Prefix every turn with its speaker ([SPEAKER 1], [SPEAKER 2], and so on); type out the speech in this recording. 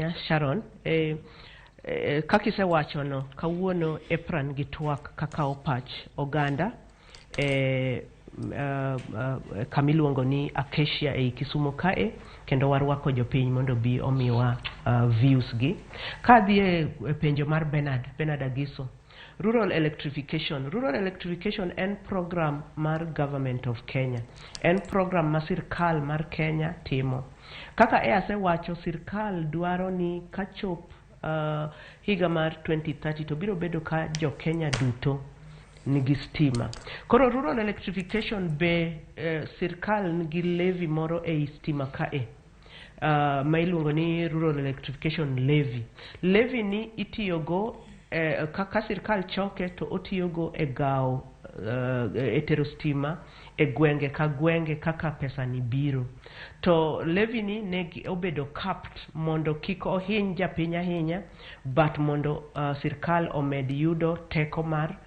[SPEAKER 1] ahinya, Sharon. Kaka isewachono, kawuono Epran gi twak kakawo pach oganda e kamiluongo ni Acacia ei Kisumu kae, kendo warwako jopiny mondo bi omiwa views gi. Kadhi e penjo mar Bernard Agiso, rural electrification. Rural electrification en program mar Government of Kenya. En program ma sirkal mar Kenya timo. Kaka e asewacho, sirkal dwaro ni kachop higa mar 2030 to biro bedo ka jo Kenya duto nigi stima. Koro rural electrification be sirkal nigi levy moro ei stima kae ma iluongo ni rural electrification levy. Levy ni itiyogo kaka sirkal choke to otiyogo e gawo e tero stima e gwenge ka gwenge kaka pesa ni biro. To levy ni ne obedo capped mondo kik ohiny japiny ahinya, but mondo sirkal omed yudo teko mar